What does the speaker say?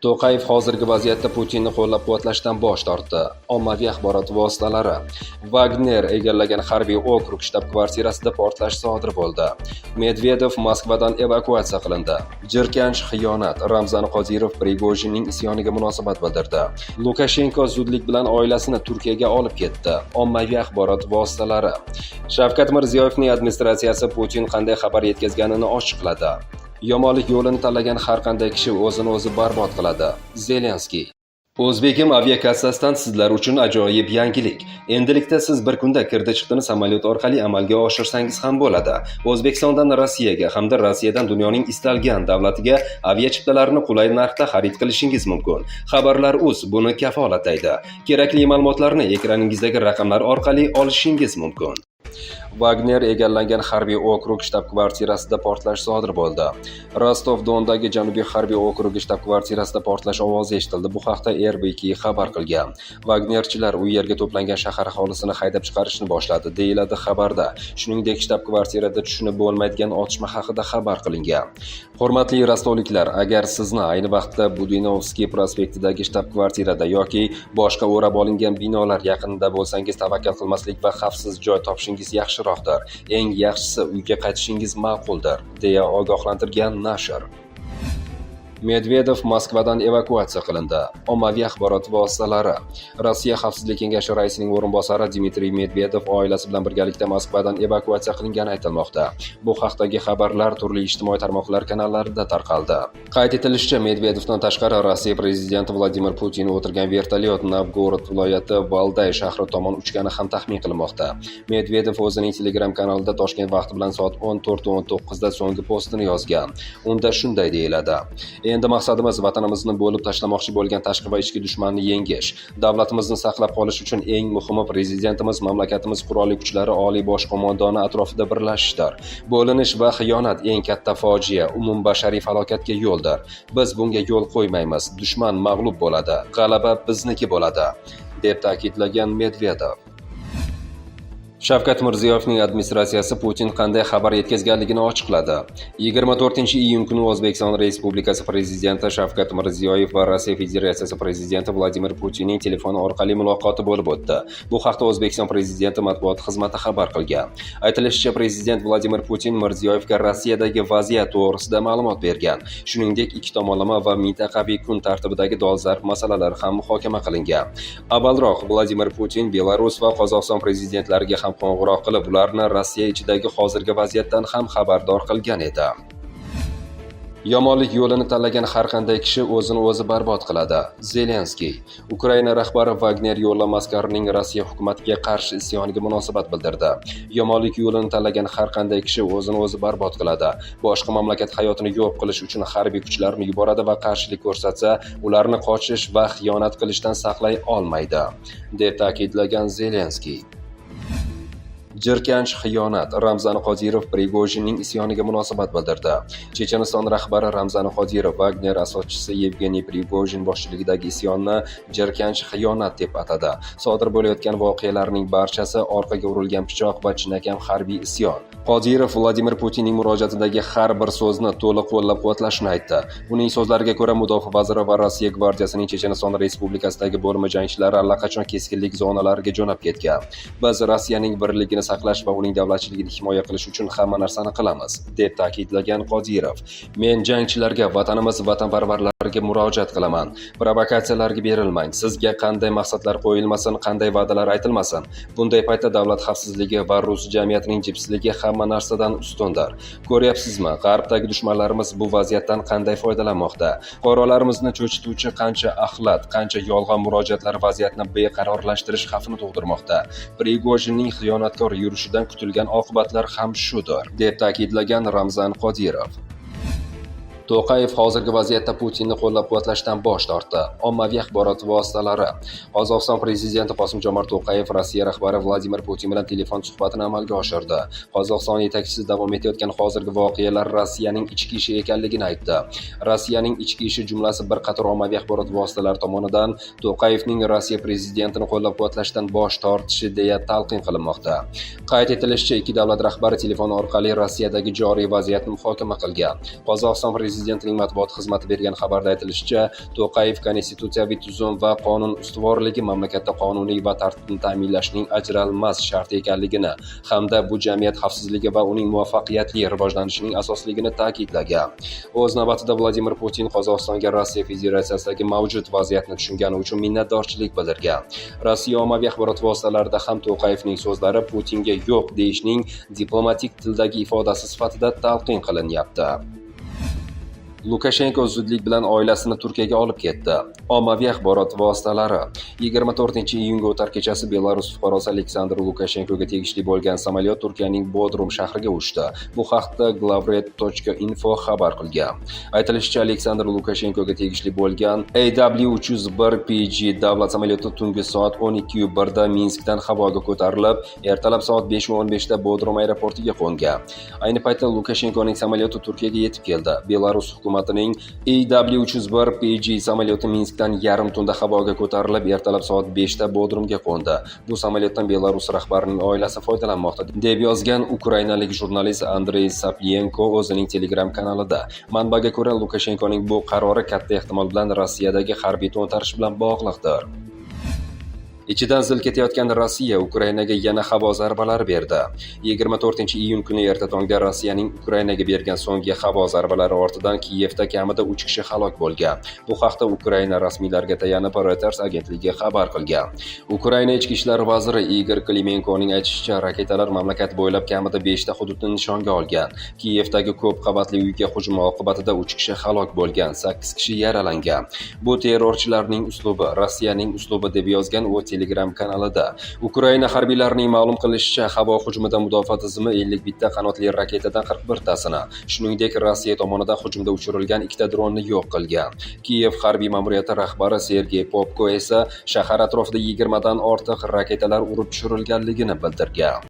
To'qayev hozirgi vaziyatda Putinni qo'llab-quvvatlashdan bosh tortdi. Ommaviy axborot vositalari. Vagner egallagan harbiy okrug shtab-kvartirasida portlash sodir bo'ldi. Medvedev Moskvadan evakuatsiya qilindi. Jirkanch xiyonat. Ramzan Qodirov Prigojinning isyoniga munosabat bildirdi. Lukashenko zudlik bilan oilasini Turkiyaga olib ketdi. Ommaviy axborot vositalari. Shavkat Mirziyoyevning administratsiyasi Putin qanday xabar yetkazganini ochiqladi. Yomonlik yo'lini tanlagan har qanday kishi o'zini o'zi barbod qiladi. Zelenskiy. O'zbekim aviakassasidan sizlar uchun ajoyib yangilik. Endilikda siz bir kunda kirdi-chiqdini samolyot orqali amalga oshirsangiz ham bo'ladi. O'zbekistondan Rossiyaga hamda Rossiyadan dunyoning istalgan davlatiga aviachiptalarni qulay narxda xarid qilishingiz mumkin. Xabarlar uz buni kafolatlaydi. Kerakli ma'lumotlarni ekraningizdagi raqamlar orqali olishingiz mumkin. Vagner egallangan harbiy okrug shtab-kvartirasida portlash sodir bo'ldi. Rostov-Dondagi Janubiy harbiy okrugi shtab-kvartirasida portlash ovozi eshitildi. Bu haqda RBK xabar qilgan. Vagnerchilar u yerga to'plangan shahar aholisini haydab chiqarishni boshladi, deyiladi xabarda. Shuningdek, shtab-kvartirada tushunib bo'lmaydigan otishma haqida xabar qilingan. Hurmatli rostovliklar, agar sizni ayni vaqtda Budinovskiy prospektidagi shtab-kvartirada yoki boshqa o'rab olingan binolar yaqinida bo'lsangiz, tavakkal qilmaslik va xavfsiz joy topishingiz yaxshiroqdir. Eng yaxshisi, uyga qaytishingiz ma'quldir, deya ogohlantirgan nashr. Medvedev Moskvadan evakuatsiya qilindi. Ommaviy axborot vositalari. Rossiya Xavfsizlik kengashi raisining o'rinbosari Dmitriy Medvedev oilasi bilan birgalikda Moskvadan evakuatsiya qilingani aytilmoqda. Bu haqdagi xabarlar turli ijtimoiy tarmoqlar kanallarida tarqaldi. Qayd etilishicha, Medvedevdan tashqari Rossiya prezidenti Vladimir Putin o'tirgan vertolyot Novgorod viloyati Valday shahri tomon uchgani ham taxmin qilinmoqda. Medvedev o'zining Telegram kanalida Toshkent vaqti bilan soat 14:19 da so'nggi postini yozgan. Unda shunday deyiladi: "Endi maqsadimiz vatanimizni bo'lib tashlamoqchi bo'lgan tashqi va ichki dushmanni yengish. Davlatimizni saqlab qolish uchun eng muhimi prezidentimiz, mamlakatimiz qurolli kuchlari oliy bosh qo'mondoni atrofida birlashishdir. Bo'linish va xiyonat eng katta fojia, umumbashariy falokatga yo'ldir. Biz bunga yo'l qo'ymaymiz. Dushman mag'lub bo'ladi. G'alaba bizniki bo'ladi", deb ta'kidlagan Medvedev. Shavkat Mirziyoyevning administratsiyasi Putin qanday xabar yetkazganligini ochiqladi. 24-iyun kuni O'zbekiston Respublikasi Prezidenti Shavkat Mirziyoyev va Rossiya Federatsiyasi Prezidenti Vladimir Putinning telefon orqali muloqoti bo'lib o'tdi. Bu haqda O'zbekiston Prezidenti matbuot xizmati xabar qilgan. Aytilishicha, Prezident Vladimir Putin Mirziyoyevga Rossiyadagi vaziyat to'g'risida ma'lumot bergan. Shuningdek, ikki tomonlama va mintaqaviy kun tartibidagi dolzarb masalalar ham muhokama qilingan. Avvalroq Vladimir Putin Belarus va Qozog'iston prezidentlariga ham qo'ng'iroq qilib, ularni Rossiya ichidagi hozirgi vaziyatdan ham xabardor qilgan edi. Yomonlik yo'lini tanlagan har qanday kishi o'zini o'zi barbod qiladi. Zelenskiy. Ukraina rahbari Vagner yo'llanma askarining Rossiya hukumatiga qarshi isyoniga munosabat bildirdi. "Yomonlik yo'lini tanlagan har qanday kishi o'zini o'zi barbod qiladi. Boshqa mamlakat hayotini yo'q qilish uchun harbiy kuchlarni yuboradi va qarshilik ko'rsatsa, ularni qochish va xiyonat qilishdan saqlay olmaydi", deb ta'kidlagan Zelenskiy. Jirkanch xiyonat. Ramzan Qodirov Prigojinning isyoniga munosabat bildirdi. Checheniston rahbari Ramzan Qodirov Vagner asoschisi Yevgeniy Prigojin boshchiligidagi isyonni jirkanch xiyonat deb atadi. "Sodir bo'layotgan voqealarning barchasi orqaga urilgan pichoq va chinakam harbiy isyon". Qodirov Vladimir Putinning murojaatidagi har bir so'zni to'liq qo'llab-quvvatlashini aytdi. Uning so'zlariga ko'ra, mudofaa vaziri va Rossiya gvardiyasining Checheniston Respublikasidagi bo'limi jangchilari allaqachon keskinlik zonalariga jo'nab ketgan. "Biz Rossiyaning birligini saqlash va uning davlatchiligini himoya qilish uchun hamma narsani qilamiz", deb ta'kidlagan Qodirov. "Men jangchilarga, vatanimiz vatanparvarlariga murojaat qilaman. Provokatsiyalarga berilmang. Sizga qanday maqsadlar qo'yilmasin, qanday va'dalar aytilmasin. Bunday paytda davlat xavfsizligi va rus jamiyatining jipsligi hamma narsadan ustundir. Ko'ryapsizmi, g'arbdagi dushmanlarimiz bu vaziyatdan qanday foydalanmoqda? Fuqarolarimizni cho'chituvchi qancha axlat, qancha yolg'on murojaatlar vaziyatni beqarorlashtirish xavfini tug'dirmoqda. Prigojinning xiyonatkor yurishidan kutilgan oqibatlar ham shudir", deb ta'kidlagan Ramzan Qodirov. To'qayev hozirgi vaziyatda Putinni qo'llab-quvvatlashdan bosh tortdi. Ommaviy axborot vositalari. Qozog'iston prezidenti Qosim-Jomart To'qayev Rossiya rahbari Vladimir Putin bilan telefon suhbatini amalga oshirdi. Qozog'iston yetakchisi davom etayotgan hozirgi voqealar Rossiyaning ichki ishi ekanligini aytdi. "Rossiyaning ichki ishi" jumlasi bir qator ommaviy axborot vositalari tomonidan To'qayevning Rossiya prezidentini qo'llab-quvvatlashdan bosh tortishi deya talqin qilinmoqda. Qayd etilishicha, ikki davlat rahbari telefon orqali Rossiyadagi joriy vaziyatni muhokama qilgan. Qozog'iston prezidenti prezidentining matbuot xizmati bergan xabarda aytilishicha, To'qayev konstitutsiyaviy tuzum va qonun ustuvorligi mamlakatda qonuniy va tartibni ta'minlashning ajralmas sharti ekanligini hamda bu jamiyat xavfsizligi va uning muvaffaqiyatli rivojlanishining asosligini ta'kidlagan. O'z navbatida Vladimir Putin Qozog'istonga Rossiya Federatsiyasidagi mavjud vaziyatni tushungani uchun minnatdorchilik bildirgan. Rossiya ommaviy axborot vositalarida ham To'qayevning so'zlari Putinga yo'q deyishning diplomatik tildagi ifodasi sifatida talqin qilinyapti. Lukashenko zudlik bilan oilasini Turkiyaga olib ketdi. Ommaviy axborot vositalari. 24-iyunga o'tar kechasi Belarus fuqarosi Aleksandr Lukashenkoga tegishli bo'lgan samolyot Turkiyaning Bodrum shahriga uchdi. Bu haqda glavred.info xabar qilgan. Aytilishicha, Aleksandr Lukashenkoga tegishli bo'lgan AW301PG davlat samolyoti tungi soat 12:01 da Minskdan havoga ko'tarilib, ertalab soat 5:15 da Bodrum aeroportiga qo'ngan. Ayni paytda Lukashenkoning samolyoti Turkiyaga yetib keldi. Belarus hukumatining AW301PG samolyoti Minskdan yarim tunda havoga ko'tarilib, ertalab soat 5 da Bodrumga qo'ndi. Bu samolyotdan Belarus rahbarining oilasi foydalanmoqda, deb yozgan ukrainalik jurnalist Andrey Saplienko o'zining Telegram kanalida. Manbaga ko'ra, Lukashenkoning bu qarori katta ehtimol bilan Rossiyadagi harbiy to'ntarish bilan bog'liqdir. Ichidan zil ketayotgan Rossiya Ukrainaga yana havo zarbalari berdi. 24-iyun kuni erta tongda Rossiyaning Ukrainaga bergan so'nggi havo zarbalari ortidan Kiyevda kamida 3 kishi halok bo'lgan. Bu haqda Ukraina rasmiylariga tayanib Reuters agentligi xabar qilgan. Ukraina ichki ishlar vaziri Igor Klimenkoning aytishicha, raketalar mamlakat bo'ylab kamida 5 ta hududni nishonga olgan. Kiyevdagi ko'p qavatli uyga hujum oqibatida 3 kishi halok bo'lgan, 8 kishi yaralangan. Bu terrorchilarning uslubi, Rossiyaning uslubi, deb yozgan u Telegram kanalida. Ukraina harbiylarining ma'lum qilishicha, havo hujumidan mudofaa tizimi 51 ta qanotli raketadan 41 tasini, shuningdek, Rossiya tomonidan hujumda uchirilgan ikkita dronni yo'q qilgan. Kiyev harbiy ma'muriyati rahbari Sergey Popko esa shahar atrofida 20 dan ortiq raketalar urib tushirilganligini bildirgan.